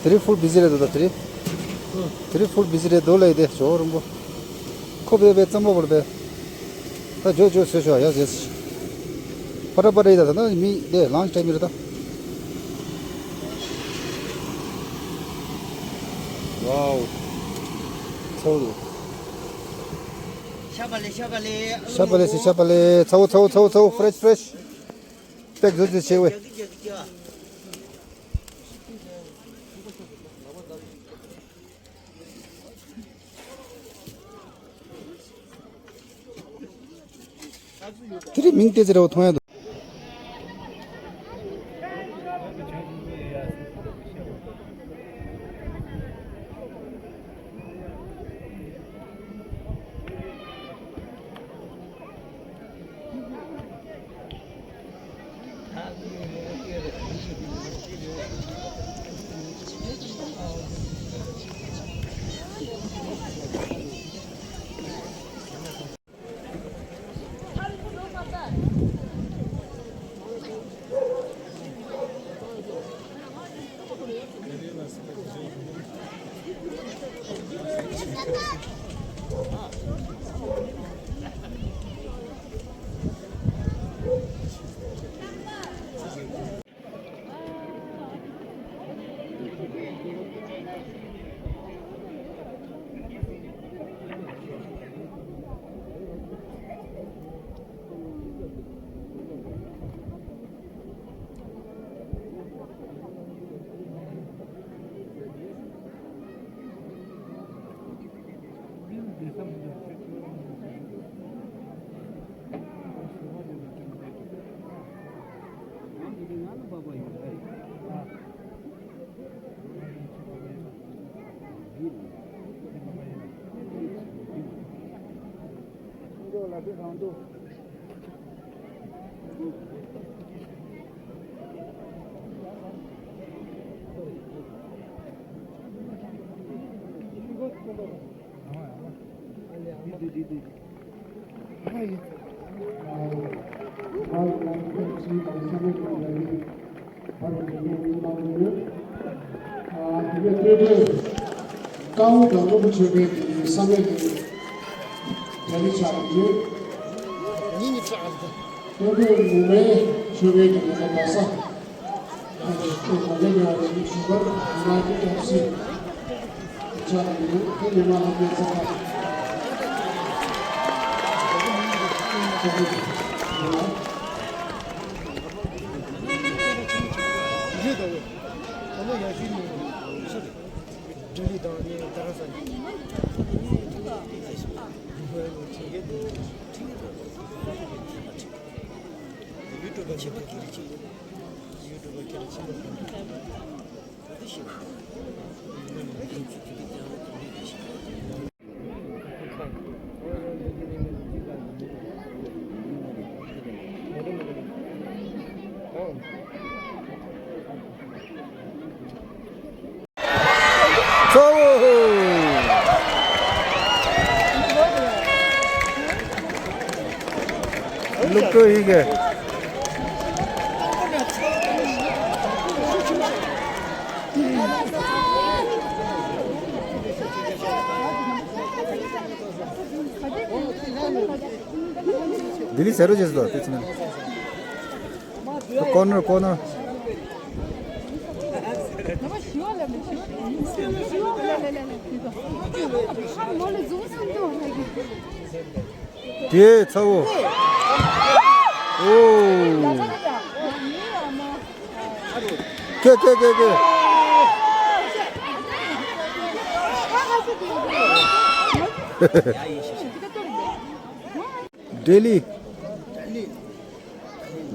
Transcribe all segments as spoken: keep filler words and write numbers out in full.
དེ་རིང་ཧྥུལ་བི་ཟི་རེད་འདུག་ད་དེ་རིང་། དེ་རིང་ཧྥུལ་བི་ཟི་རེད་འདུག་ལ་ཡི་དེ་ཇོ་རིན་པོ། ཁོ་པེ་པེ་ཙམ་པོ་བོར་པེ། ད་ཇོ་ཇོ་སོས་ཤོ་ཡ་ཟེར། པ་ཏྲ་པ་ཏྲ་ཡི་ད་ད་ན་མི་དེ་ལང་ཅི་ཊའིམ་ཡོད་རེད་ད། ཝའོ། ཚ་བོ་འདུག་ཤ་པ་ལེ་ཤ་པ་ལེ། ཤ་པ་ལེ་སི་ཤ་པ་ལེ། ཚ་བོ་ཚ་བོ་ཚ་བོ་ཚ་བོ། ཕེ་རེཤ་ཕེ་རེཤ། པེག་བཟོ་བྱེད་ཆེ་བས། དེ་རིང་མིང་ཏེ་ཙི་ར་བ་མཐོང་ཡ་འདུག་ཀའུ་དང་རིན་པོ་ཆེ་བའི་གི་བསམ་ཡས་ཀྱི་དེ་ནི་ཆགས་ཡོད། ཉིན་ནི་ཆགས་ཡོད། སྟོན་པའི་མུ་མེད་ཆོས་པའི་གི་དེ་ནི་ག་ས། ཨ་ནི་ཁྱོད་གོང་འཕེལ་ཡོང་བའི་ཆུ་བར་ང་གི་སྐྱབས་སུ་ཆགས་ཡོད། དེ་ནི་མ་ལ་ངས་ཚ་བ། ཚ་བོ། ལུག་ཀྲོ་ཡི་གེ། ལྡི་ལི་ཟེར་རོ་བྱེད་སོ་དེ་ཚོ་ནི། ཀོར་ནར་ཀོར་ནར། དེ་ཚ་བོ། ཨོ། ཀེ་ཀེ་ཀེ་ཀེ། ལྡི་ལི།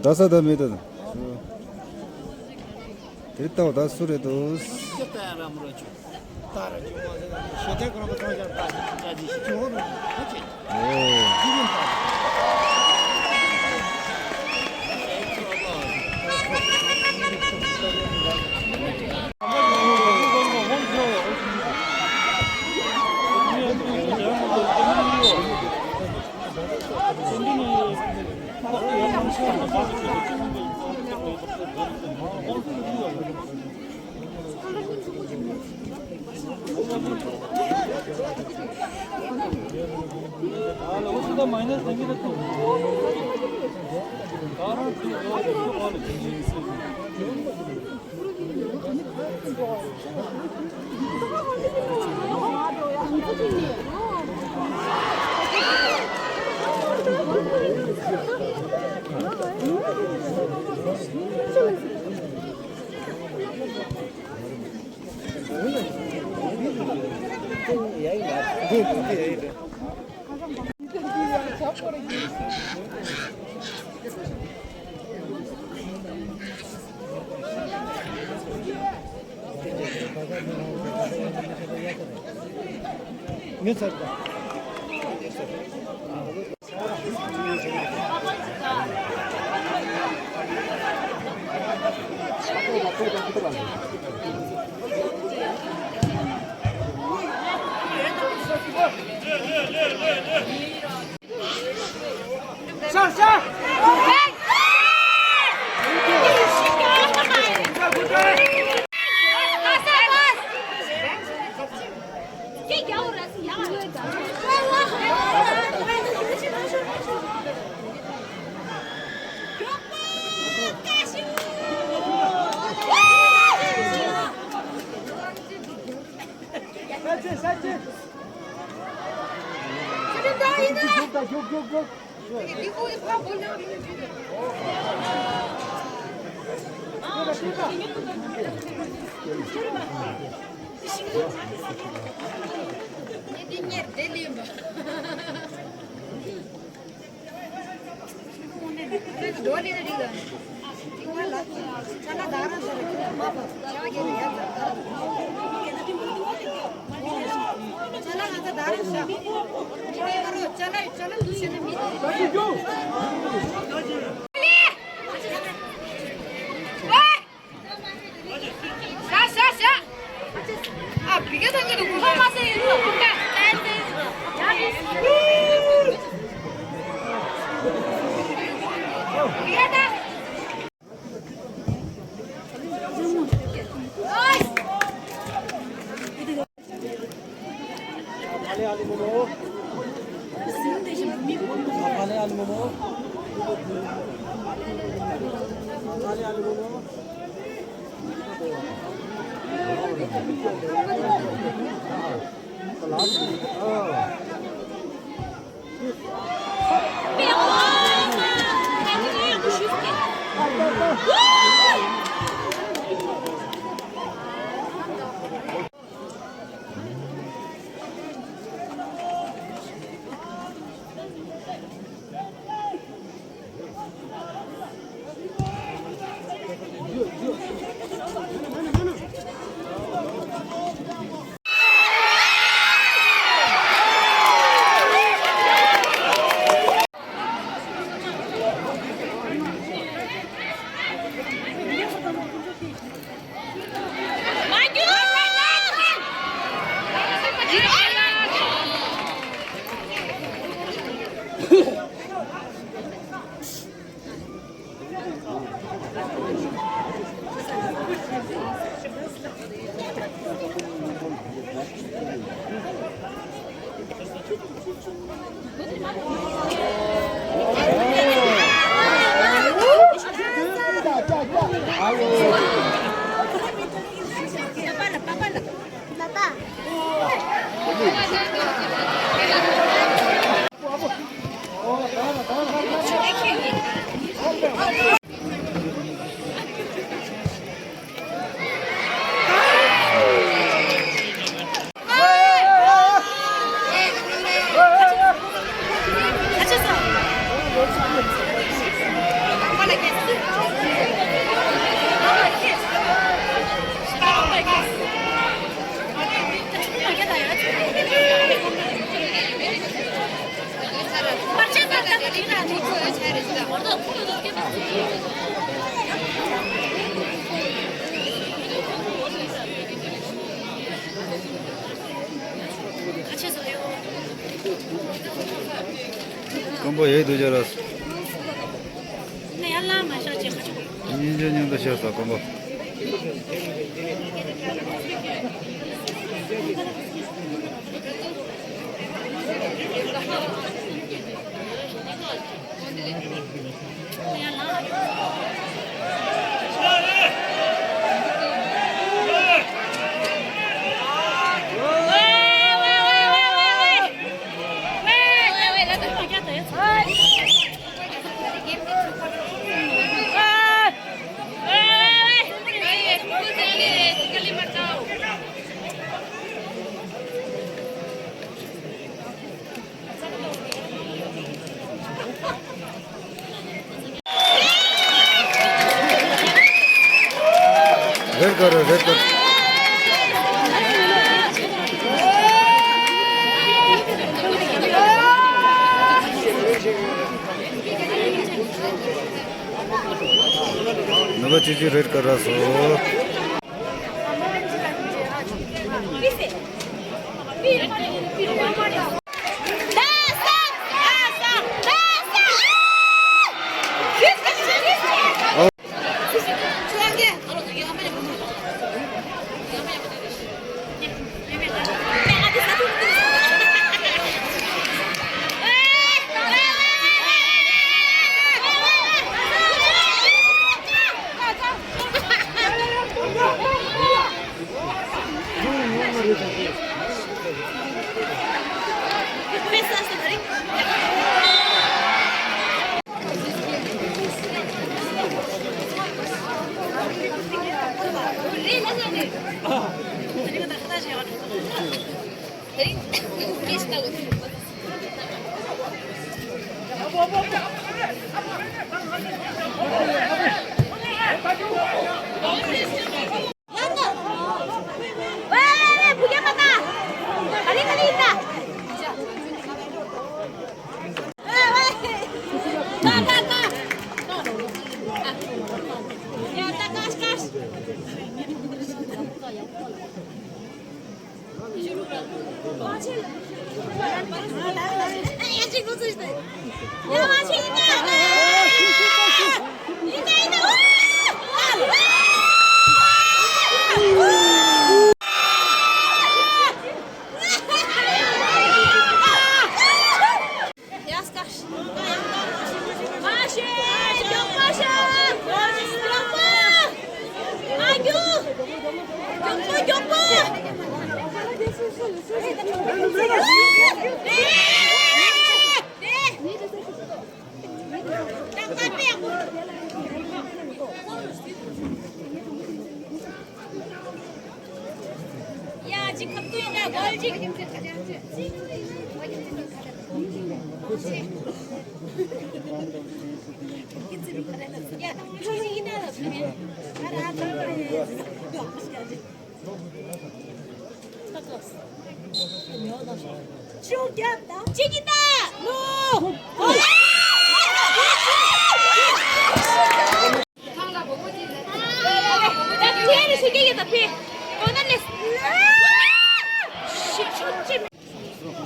རྡ་ས་ད་མེད་ད། དེ་ལྟ་བ་ད་སུ་རེད་འདུག་ཀོང་པོ་ཡོད་དུ་ཅོག་རོ། ཉིན་ཅན་ཉིན་དུ་ཤར་ས་ཀོང་པོ། रेड कर, रेड कर। नंबर चीची रेड कर रहा सो।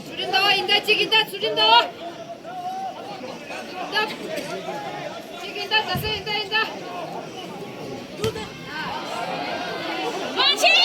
ཚུར་རིན་དང་ཡིན་ད་གཅིག་ཡིན་ད་ཚུར་རིན་དང་། ཡིན་ད། གཅིག་ཡིན་ད་ད་སེ་ཡིན་ད་ཡིན་ད། མ་ཆེ།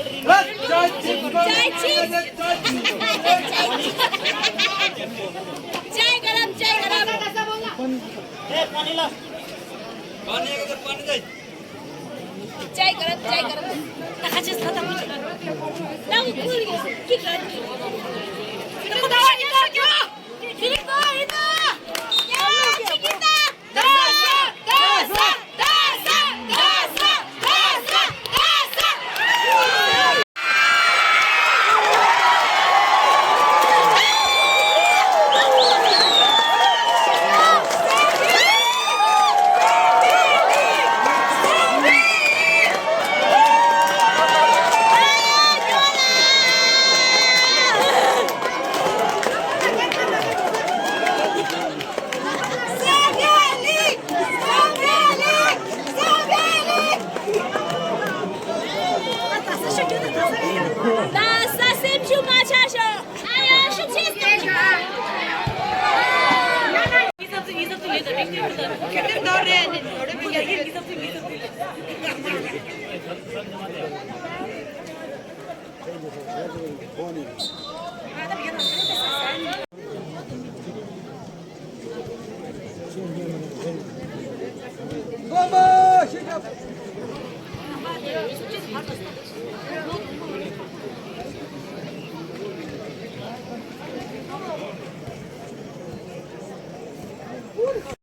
चाय chips। चाय गरम, चाय गरम। चाय गरम, चाय गरम।